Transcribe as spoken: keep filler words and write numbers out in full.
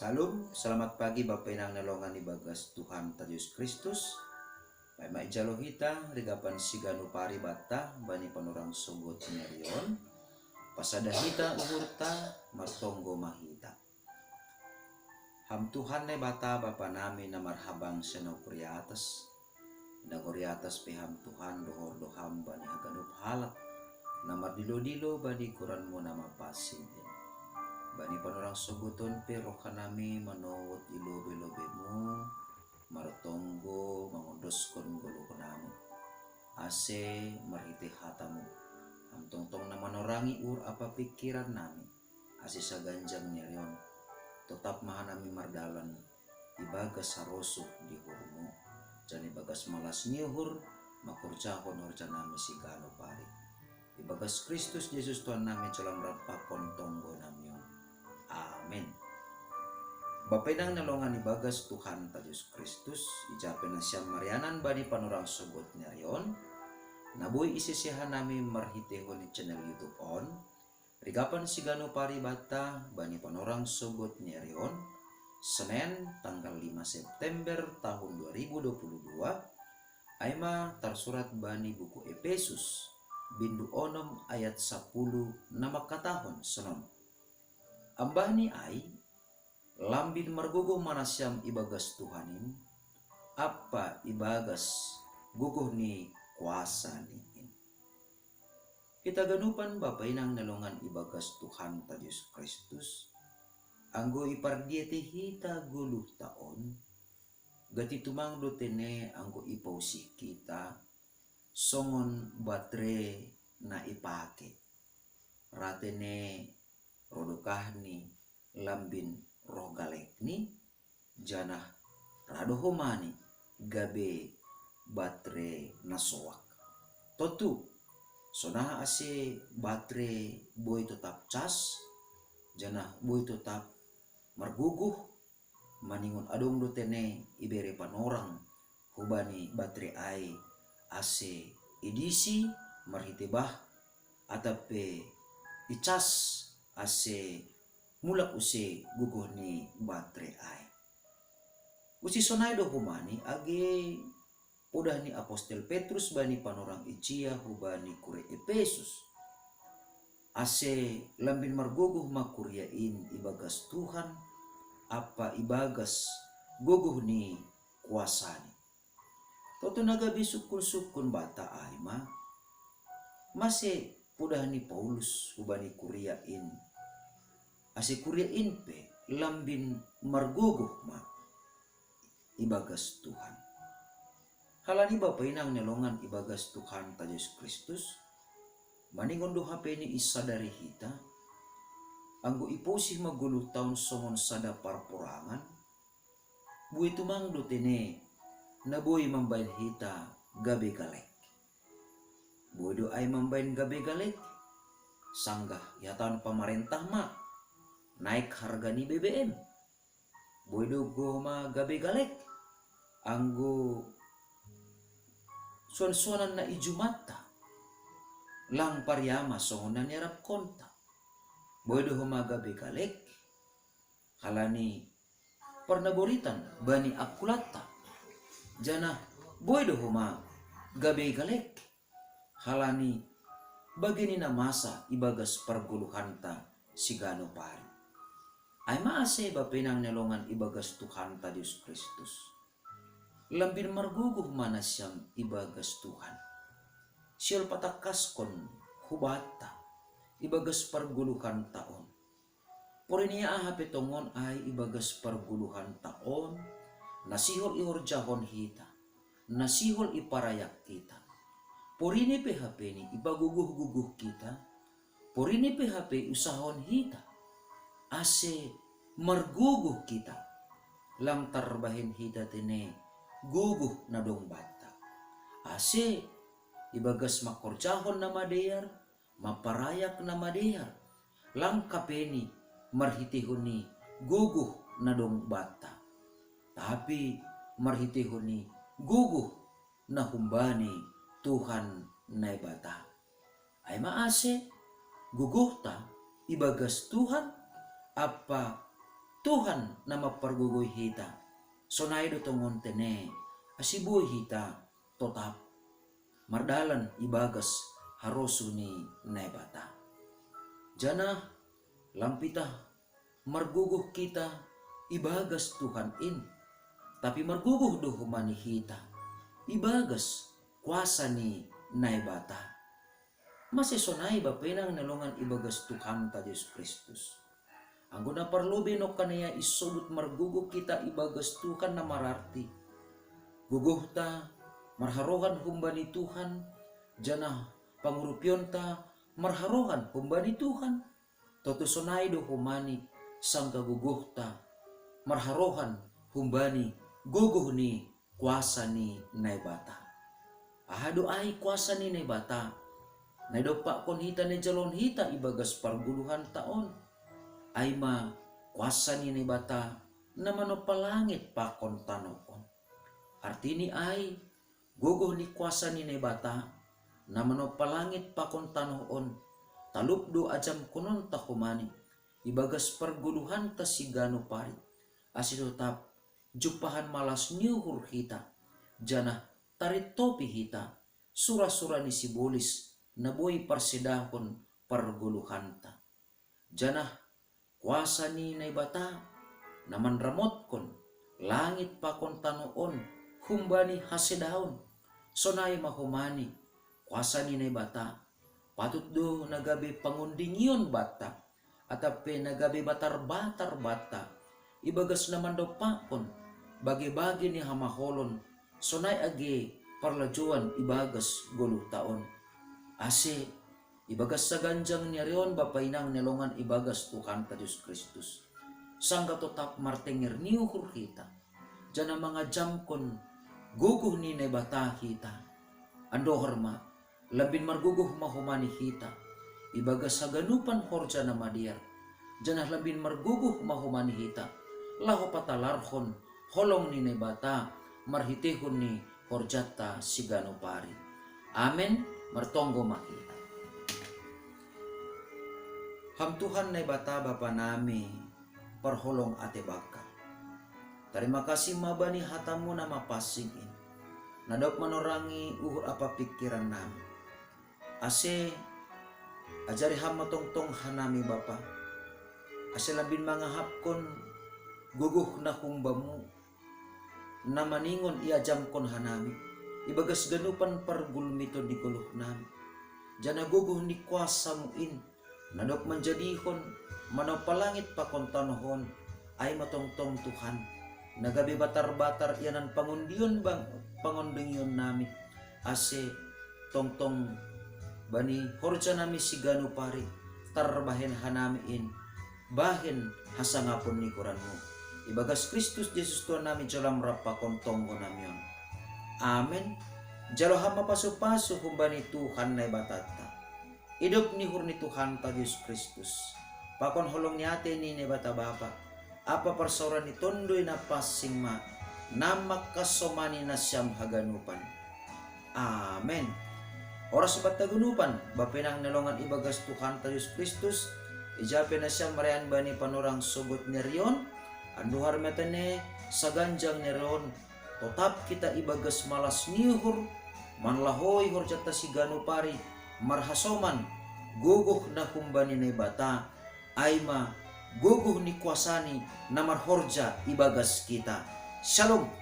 Salam, selamat pagi Bapa inang na longan ibagas Tuhan ta Jesus Kristus. Paima ijalo hita rigapan siganu paribata bani panorang sogot nerion. Pasada hita uhurta, martonggo mahita. Ham Tuhan Naibata Bapa nami na marhabang senau kuriatas, Nagoriatas pe ham Tuhan dohor doham bani haganup halak na mardilo-dilo bani goranmu na mapasin. Bani panorang sogoton pe roha nami manowot ilobe-lobemu, martonggo mangondoskon goluh nami. Ase marhite hatamu, ham tongtong na manorangi uhur apa pikiran nami. Ase saganjang nerion, totap maha nami mardalan ibagas sarosuh di uhurmu, janah ibagas malas ni uhur, makorjahon horja nami siganu pari. Ibagas Kristus Jesus Tuhan nami jolam rap pakon tonggo nami on. Amin. Bapa inang na longan ibagas Tuhan ta Jesus Kristus, ija pe nasiam marianan bani panorang sogot nerion, na boi iseseha nami marhitehon ni channel YouTube on, rigapan siganu paribata bani panorang sogot nerion, Senen tanggal lima September tahun dua ribu dua puluh dua, aima tarsurat bani buku Epesus, bindu onom ayat sapuluh na mangkatahon sonon. Ambahni ai, lambin margogoh ma nasiam ibagas Tuhan in, ampa ibagas gogoh ni kuasa ni in. Hita ganupan Bapa inang na longan ibagas Tuhan ta Jesus Kristus, anggo ipardiete hita goluh ta on, gati tumang do tene anggo ipausih hita, songon batre na ipake. Ra tene ro dokahni lambin roh galekni, janah ra do homani gabe batre na soak. Tontu, sonaha ase batre boi totap cas, janah boi totap margogoh, maningon adong do tene ibere panorang hubani batre ai ase idisi marhite bah, atap pe icas ase mulak use gogoh ni batre ai. Use sonai do homani age podah ni apostel Petrus bani panorang ijia hubani kuria Epesus. Ase lambin margogoh ma kuria in ibagas Tuhan, ampa ibagas gogoh ni kuasani. Tontu na gabe sungkun-sungkun banta ai ma, mase podah ni Paulus hubani kuria in, ase kuria in pe lambin margogoh ma ibagas Tuhan. Halani Bapa inang na longan ibagas Tuhan ta Jesus Kristus, maningon do hape ni isadari hita, anggo ipausih ma goluh ta on songon sada parporangan, boi tumang do tene na boi mambahen hita gabe galek. Boi do ai mambahen gabe galek, sanggah ihatahon pamarentah ma naek harga ni B B M. Boi do homa gabe galek, anggo suan-suanan na i jumanta, lang pariama songon na niarapkonta. Boi do homa gabe galek, halani parnaboritan bani angkulatta. Janah boi do homa gabe galek, halani bage ni na masa ibagas pargoluhanta siganup ari. Ai ma ase Bapa inang na longan ibagas Tuhanta Jesus Kristus, lambin margogoh ma nasiam ibagas Tuhan. Sihol patangkaskon hubanta ibagas pargoluhanta on. Porini aha pe tongon ai ibagas pargoluhanta on, na sihol ihorjahon hita, na sihol iparayak hita. Porini pe hape ni ipagogoh-gogoh hita, porini pe hape iusahahon hita, ase margogoh hita, lang tarbahen hita tene gogoh na dong banta. Ase ibagas mangkorjahon na madear, maparayak na madear, lang hape ni marhiteihon ni gogoh na dong banta, tapi marhiteihon ni gogoh na humbani Tuhan Naibata. Ai ma ase gogohta ibagas Tuhan ampa Tuhan na mampargogoi hita, sonai do tongon tene, asi boi hita totap mardalan ibagas harosuh ni Naibata. Janah lam pitah margogoh hita ibagas Tuhan in, tapi margogoh do homa ni hita ibagas kuasa ni Naibata. Mase sonai bapa inang na hinaholongan ibagas Tuhanta Jesus Kristus. Anggo na parlobei nongkan ia isobut margogoh hita ibagas Tuhan na mararti gogohta marharohan humbani Tuhan, janah pangurupionta marharohan humbani Tuhan. Tontu sonai do homa ni sanggah gogohta marharohan humbani gogoh ni kuasa ni Naibata. Aha do ai kuasa ni Naibata na idompakkon hita na ijaloon hita ibagas pargoluhanta on? Ai ma kuasa ni Naibata na manompa langit pakon tanoh on. Artini ai, gogoh ni kuasa ni Naibata na manompa langit pakon tanoh on, talup do ajamkononta homa ni ibagas pargoluhanta siganup ari, ase totap jumpahan malas ni uhur hita, janah tarintopi hita sura-sura ni sibolis na boi parsedahon pargoluhanta. Janah kuasa ni Naibata na manramotkon langit pakon tanoh on humbani hasedaon, sonai ma homa ni kuasa ni Naibata patut do na gabe pangondingion banta, atap pe na gabe batar-batar banta, ibagas na mandompakkon bage-bage ni hamaolon, sonai age parlajouan ibagas goluhta on. Ase ibagas saganjang ni ari on bapa inang na hinaholongan ibagas Tuhanta Jesus Kristus, sanggah totap martenger ni uhur hita, janah mangajamkon gogoh ni Naibata hita. Andohar ma, lambin margogoh ma homa ni hita ibagas haganupan horja na madear, janah lambin margogoh ma homa ni hita laho patalarhon holong ni Naibata marhiteihon ni horjanta siganup ari. Amen. Martonggo ma hita. Ham Tuhan Naibata Bapa nami, parholong ate banggal. Tarima kasih ma bani hatamu na mapansing in, na dob manorangi uhur ampa pingkiran nami. Ase ajari Ham ma tongtong hanami Bapa, ase lambin mangahapkon gogoh na humbamu, na maningon iajamkon hanami ibagas ganupan pargulmiton ni goluhnami, janah gogoh ni kuasamu in, na dob manjadihon manompa langit pakon tanoh on, ai ma tongtong Tuhan, na gabe batar-batar ianan pangondion bang pangondingionnami, ase tongtong bani horjanami siganup ari tarbahen hanami in bahen hasangapon ni goranmu. Ibagas Kristus Jesus Tuhannami, jalo Ham rap pakon tonggonami on. Amen. Jalo Ham ma pasu-pasu humbani Tuhan Naibatanta, idop ni uhur ni Tuhanta Jesus Kristus, pakon holong ni ate ni Naibata Bapa, ampa parsaoran ni Tonduy Napansing ma, na mangkasomani nasiam haganupan. Amen. Horas banta haganupan bapa inang na hinaholongan ibagas Tuhanta Jesus Kristus, ija pe nasiam marayaan bani panorang sogot ni ari on, andohar ma tene saganjang ni ari on, totap hita ibagas malas ni uhur, manlahoi horjanta siganup ari, marhasoman gogoh na humbani Naibata, ai ma gogoh ni kuasani na marhorja ibagas hita. Shalom.